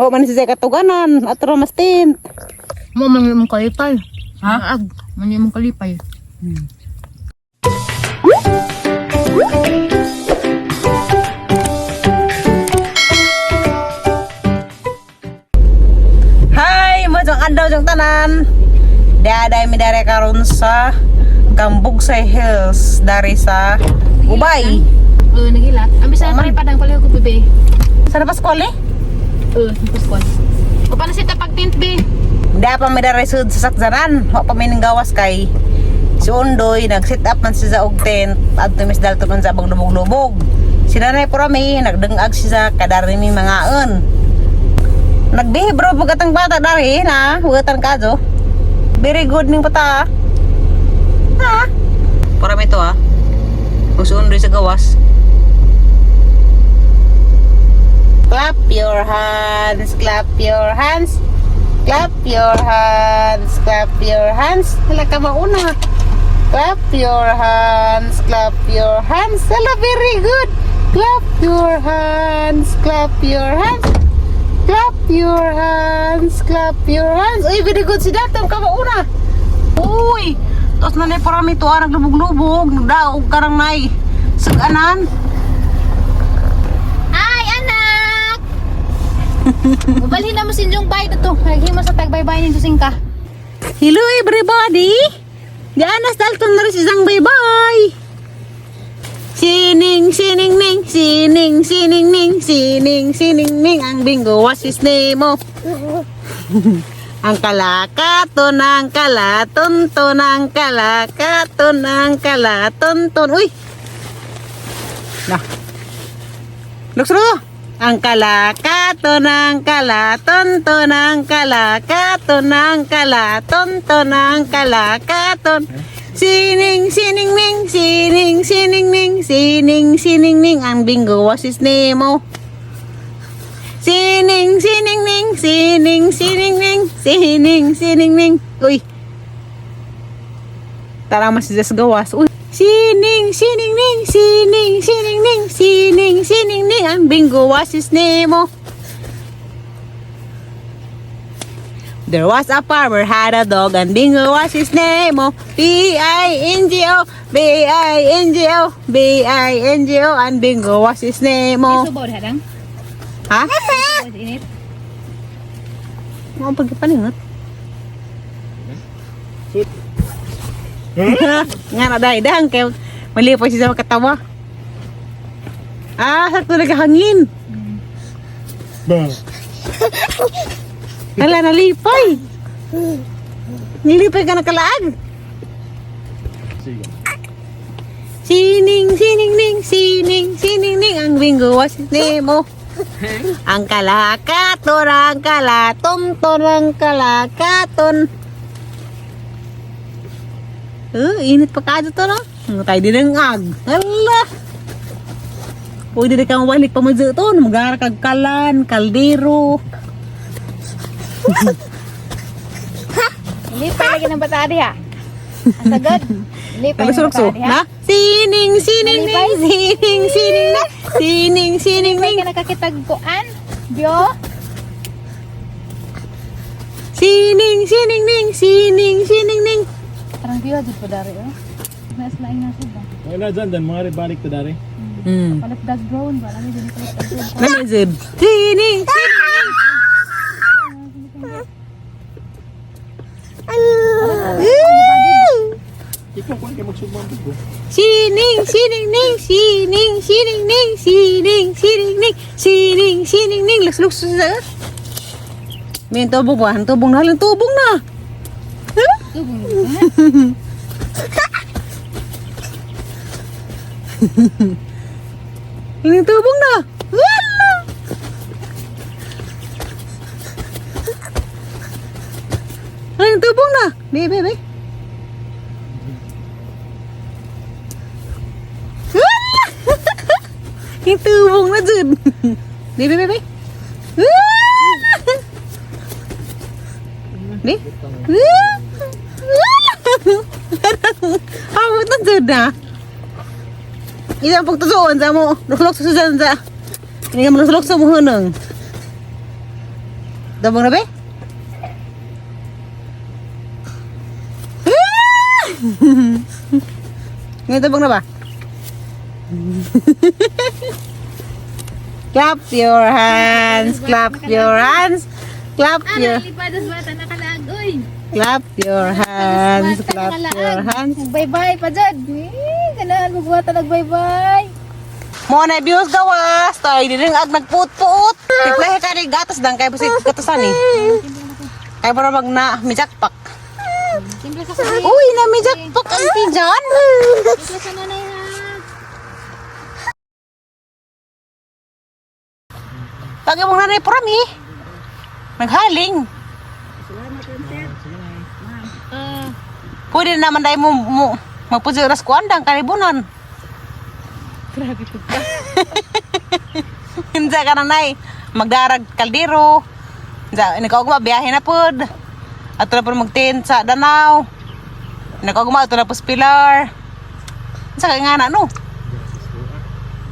Wa man siya katuganan atro mas tent. Mo man yung kalipay. Ha? Ag, man yung kalipay. Hi, mojong adlaw jong tanan. Daday mi dare karon sa Kambugsay Hills dari sa Ubay. Oo, nagilak. Ang bisa na padang pala ko bebe. Sa na Pascual eh? Oo, Pascual. O paano siya pag tent be? Da pa mi dare sud sa sakzanan. Wa pa mi ning gawas kay si Undoy nag-set up man siya sa og tent adto mis dalton man sa abang lubog-lubog. Si Nanay Purami nagdengag siya kadari mi mangaon. Nagbihib bro pagkatang bata dari na hugatan ka jo. Very good ning bata. Ha? Purami to ah. Kung si Undoy sa gawas. Clap your hands, clap your hands. Clap your hands, clap your hands. Hala ka mauna. Clap your hands, clap your hands. Hala, very good. Clap your hands, clap your hands. Clap your hands, clap your hands. Uy, very good si Dalton, ka mauna. Uy, tapos na na parami to, ah, naglubog-lubog, nagdaog karang nay. Suganan. Ay, anak! Mubalhin na mo sinjong bay dito. Naghimo sa tagbaybay ninyo singka. Hello everybody! Dianas Dalton na rin isang bye-bye! Sining, sining, ning, sining, sining, ning, sining, sining, ning, ang bingo was his name, oh. Ang kalakaton, ang kalatonton, ang kalakaton, ang kalatonton. Uy! Na. Luksro! Ang kalakaton, ang kalatonton, ang kalakaton, ang kalatonton, ang kalakaton. Sining, sining, ning, sining, sining, ning, sining, sining, ning, ang bingo was his name, oh. Sining, sining, ning, sining, sining, ning, sining, sining, ning. Uy. Tara mas sa gawas. Uy. Sining, sining, ning, sining, sining, ning, sining, sining, ning. Ang bingo was his name, oh. There was a farmer had a dog and bingo was his name, oh. B-I-N-G-O, B-I-N-G-O, B-I-N-G-O, and bingo was his name, oh. Subaw diha dang. Ha? Subaw init. Mga pagkapaningot. Nga na dahil dahang kay mali pa siya sa makatawa. Ah, sakto nagahangin. Hala, nalipay. Nilipay ka na kalaag. Sige. Sining, sining, ning, sining, sining, ning, ang bingo was his name, oh. Ang kalakaton, ang kalatonton, ang kalakaton. Init pa ka dito, no? Ang tayo din ang ag. Hala! Pwede na kang balik pa mo dito. Magara kag kalan, kaldero. Lipay lagi ng bata diha. Asagad. Lipay Ang ng surukso, bata diha. na? Sining, sining, ning, sining, sining, na. Sining, sining, Lipay ning. ka nakakitag kuan. Bio. Sining, sining, ning, sining, sining, ning. Parang bio jud po dari oh. Mas lain nga suba. Wala dyan, dan mga rebalik to dari. Palit dag drone ba? Lami din palit dag drone. Namazid. Sining, sining, ning. Ikaw kuan kay magsugman ko. Sining, sining, ning, sining, sining, ning, sining, sining, ning, sining, sining, ning. Luks, luks, sa. May tubong ba? Ang tubong na, ang tubong na. Huh? Tubong. Ang tubong na. Wala! Ang tubong na. Be, be, be. Wala! Ang tubong na dyan. Be, be, be, be. Wala! Be? Wala! Awit na dyan na. Isang pagtutuon sa mo, luklok sa susan sa. Hindi ka maluslok sa mo hunong. Dabong na be? Ah! Ngayon tabang na ba? Clap your hands, clap your hands, clap Ah, your nalipadas bata nakalaag oy. clap your hands, clap your hands. Bye-bye pa jud. Eh, ganahan mo buhatan nag bye-bye. Mo na views gawas, tay dili ag nagpuot-puot. Tiplahe ka ni gatas dang kay busit gatasan eh. Kay para mag na mi jackpack. Simple sa sunay. Uy, na mi jackpack ang tijan. Simple sa nanay ha. Pag imong nanay purami. Naghaling. Pwede naman dahil mo magpuso ras kuandang kalibunan. Grabe po ka. Hindi ka na nay. Magdarag kaldero. Hindi, nakaugma, biyahe na pod. Ato na po magtent sa Danao. Nakaugma, ato na po sa Pilar. Sa kay nga na, no?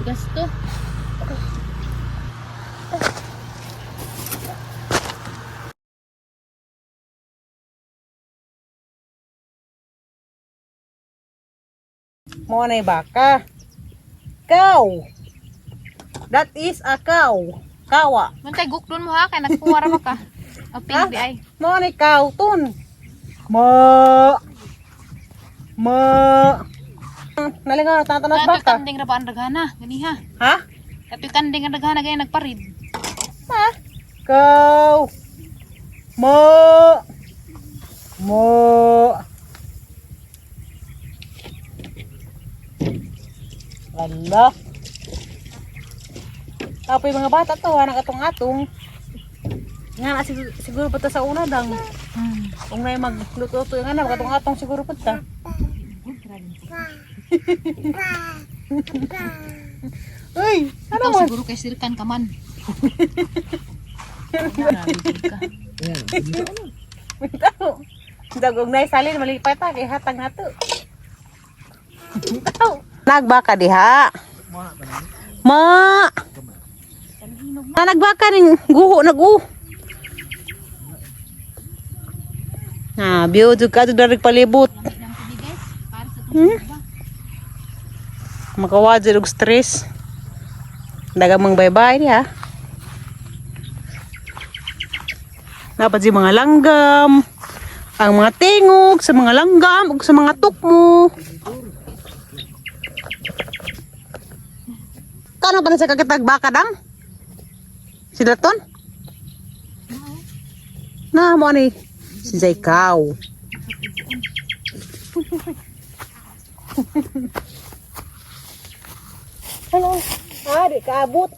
Gasto. Mo na baka. Cow. That is a cow. Kawa. Mantay gukdon mo ha kay nagpuwara mo ka. O pink di ay. Mo na cow tun. Ma. Ma. Nalingaw tatanas Katoy baka. kanding ra ba ang daghana? Ganiha. Ha? Katoy kanding ang daghana gaya nagparid. Ha? Cow. Mo. Mo. Wala. Tapos yung mga bata to, anak atong-atong. Nga na, siguro, siguro pa ta sa una dang. Kung na yung magluto-luto yung anak, atong-atong siguro pa ta. Uy, ano Ikaw mo? siguro kay sirkan ka man. Grabe jud ka. Bitaw. Dagog na salin malipay ta kay hatag nato. Bitaw. Nagbaka diha. Ma. Ma nagbaka ning guho nag-u. Ah, biyo jud ka jud dari palibot. Ng tubig guys, para sa tubig ba? Makawa jud og stress. Daga mang bye-bye diha. Dapat si mga langgam, ang mga tingog sa mga langgam ug sa mga tukmo. Kano pa na sa kakitag baka dang? Si Dalton? Na mo ani si Zaykaw. Hello. Ah, di kaabot.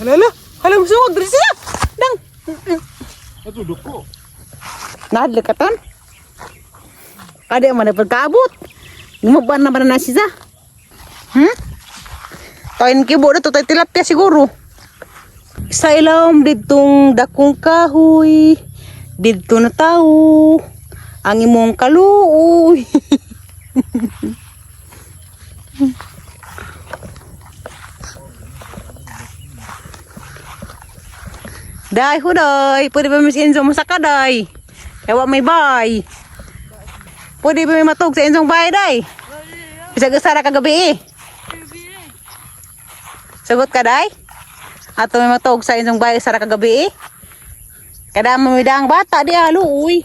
Hala, hala. Hala, musungog. Diri siya. Dang. Ato duko. Nadlikatan. Kadi man na pagkaabot. Gumaban na ba na siya? Toin kibo na to tay tilapia siguro. Sa ilawom didtong dakong kahoy, didto na tao, ang imong kaluoy. Day huday, pwede ba Miss Enzo masaka day? Ewa may bay. Pwede ba may matug sa Enzong bay day? Bisag usa ra kagabi eh. Sagot ka day? Ato may matug sa Enzong bay usa ra kagabi eh. Kada mamida ang bata di alo uy.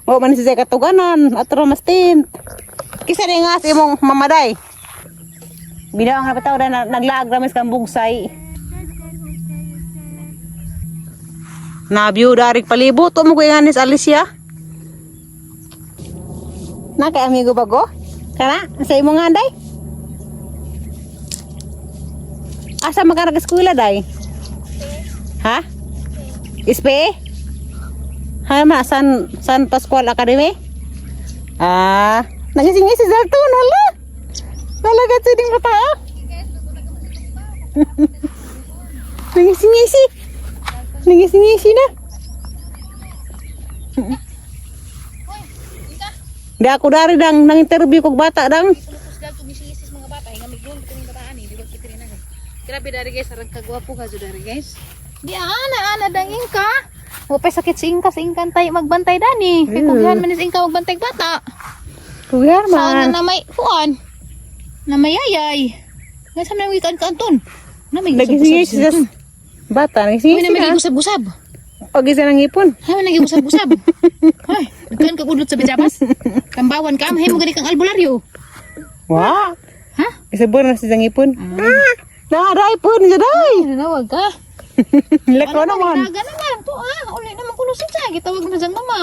Wa man siya katuganan ato ra mas tint. Kisa ni nga sa imong mamaday. Binaw ang napataw na naglaag ra mis kang bugsay. Nabyo darik palibot mo ko inganis Alicia. Na kay amigo bago? Kana sa imo nga day? Asa man ka nag-eskwela day? Ha? Ispe? Ha ma San Pascual Academy? Ah, nagising si Zalton hala. Talaga sa ding bata. Ah. Nangising-ngisi. Nangising-ngisi na. Di ako dari dang nang interview kog bata dang. Sulupos daw tumisisis mga bata, hinga migul itong bataan eh, di ba kitiri na. Grabe dari guys, arang kagwapo ka jud dari guys. Di ana ana dang ingka. Wa pa sakit si ingka, si ingka tay magbantay dani. Kay kugihan man ni si ingka magbantay bata. Kuya Saan man. na may kuan? Na may yayay. Nga sa may wikan ka Anton. Na may Nagisingin siya. gusab-gusab. Bata, Uy, nagisingin na may siya. gusab-gusab. O gisa ng ipon. Hay, man nagigusab-gusab. Hay, nagkaan ka udlot sa bijamas. Tambawan ka, hay mo gani kang albularyo. Wa. Ha? Isa buwan na siya ng ipon. Ah! Naaray po niya day. Nanawag ka. Lako naman. Naga naman to ah. Uli naman kuno siya. Gitawag na dyan mama.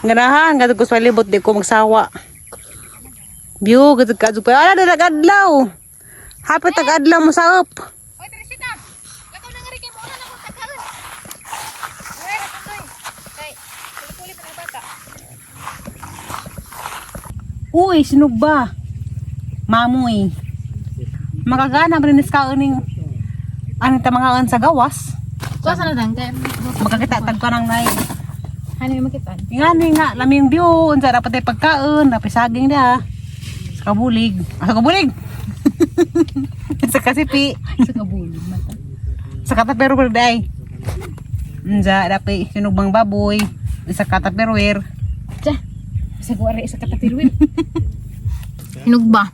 Ganahan, gadto ko sa libot, di ko magsawa. View, gadto ka pa. Ala, dala adlaw. Hapit tag adlaw mo saop. Oy, Teresita. Lakaw na nga rin kay mo na akong tagkaan. Uy, ratuntoy. Kay, kulit-kulit ang bata. Uy, sinog ba? Mamoy. Makagana man rin ka ning ano ta mga sa gawas. Kuha sa na kay. Makakita tag ka nang nay. Ano yung makitaan? Nga ni nga laming view unsa dapat ay pagkaon, dapat saging da. Sa kabulig. Ah, sa kabulig. Sa kasipi. Sa kabulog mata. Sa kataperwer day. Unsa dapat sinugbang baboy. Sa kataperwer. Tsa. Sa kuwari sa katapirwin. Hinog ba?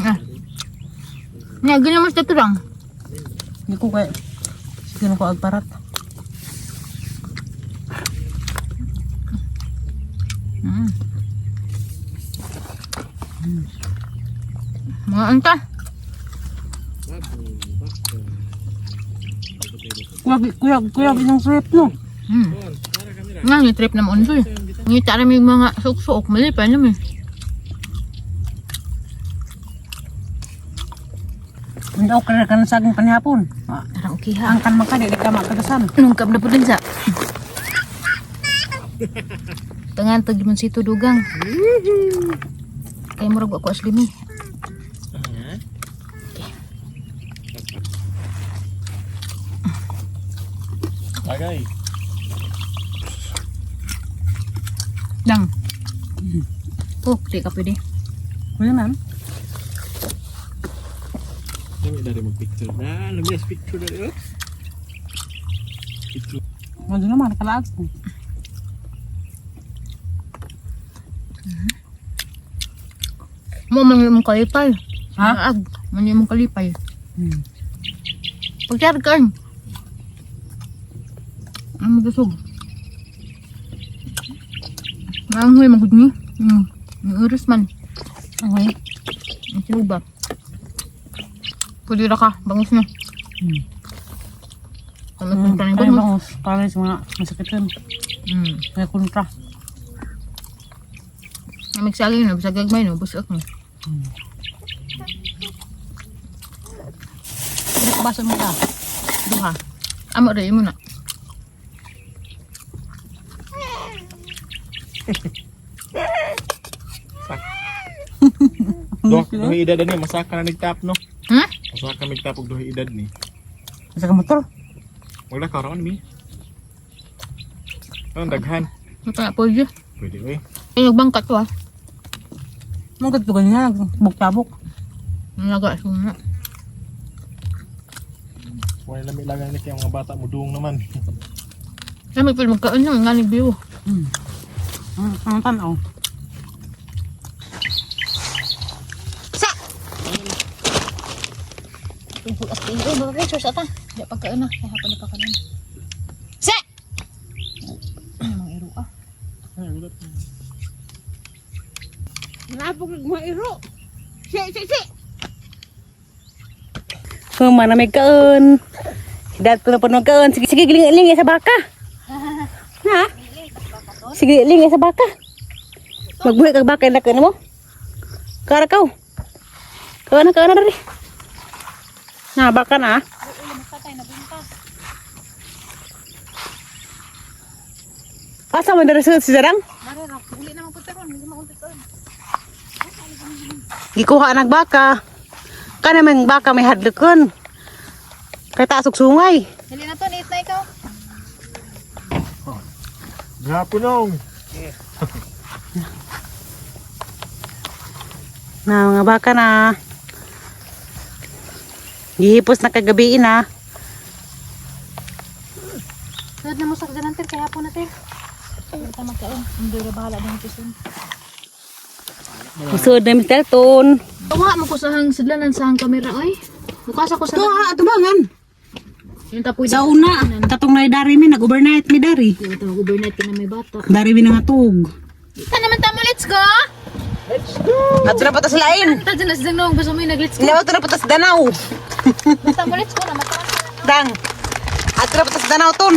Ah. Nga, ganyan mas dato lang. Hindi ko kay sige na ko agparat. Mga anta. Kuya kuya kuya binang trip no. Nga, ni trip na mo unsoy. Ngita rin yung mga suok-suok. Mali pa naman. Hindi ako kaya ka ng saging panihapon. Ah, Parang okay ha. ang kan man ka, di ka makagasan. Nung kab na po din sa. Tangan tag man sito dugang. Kay murag ako aslimi. Bagay. Dang. Oh, di ka pwede. Kuya ma'am. Kami dari mag-picture na. Lumias picture na. Oh. Picture. Ano naman, nakalaag ko. Mo man yung kalipay. Ha? Ag, man yung kalipay. Pagsyar ka. Ang magasog. Ang huy magud ni. Ang oras man. Okay. Ang sinuba. Pwede ra ka, bangus na. Ano kung tanin ko Kaya no? bangus. Para sa mga masakit yun. Kaya kontra. Namig saging no, bisag gagmay no, busok no. Hindi ko baso mo ka. Duha. Amo ra imo na. Duha, duha edad ni masaka na nagtap no. Hmm? Masaka nagtap og duha edad ni. Sa ka motor. Wala karon mi. Ang daghan. Ito na pwede. Pwede oy. Ay, nagbangkat to ah. Mong kadto ganyan, buktabok. Naga suna. Wala lami lang ni kay mga bata mudung naman. Ay, may magkaon na, nga nagbiwo. Ang tanaw. Sa! Tungkol as tiyo, mga pictures ata. Di pagkaon na, kaya hapon na pa kanon. Sa! Ay, mga iro ah. Napok mga iro. Si si si. Humana may kaon. Dat ko na po ng kaon. Sige, sige, giling-giling sa baka. Ha? Sige, giling sa baka. Magbuhi kag baka na mo. Karakaw. Kaon na, kaon na dari. Na, baka na. Asa man dari si Zarang? Uli naman po taron, hindi maunti taron. Gikuha nag baka. Kana man baka may hadlokon. Kay taas og sungay. Dali na to, nate na ikaw. Gapon nong. Na mga baka na. Gihipos na kagabi na. Sunod na mo sa kaganantir, kaya po natin. Hindi ta magkaon. Hindi na bahala ng pisun. Usod na Mr. Ton. Tuwa mo ko sa hang sidlanan sa hang kamera oy. Bukas ako sa Ito ha, atubangan. Yung tapoy Sa una, tatong na dari mi, nag-overnight mi dari. Yung tawag overnight ka na may bata. Dari mi nga tug. Ita naman tamo, let's go! Ato na patas lain. Tadyan na si Dang basta mo yung nag-let's go. Ilaw na patas danaw. Basta mo, let's go na mataas. Dang. Ato na patas danaw ton.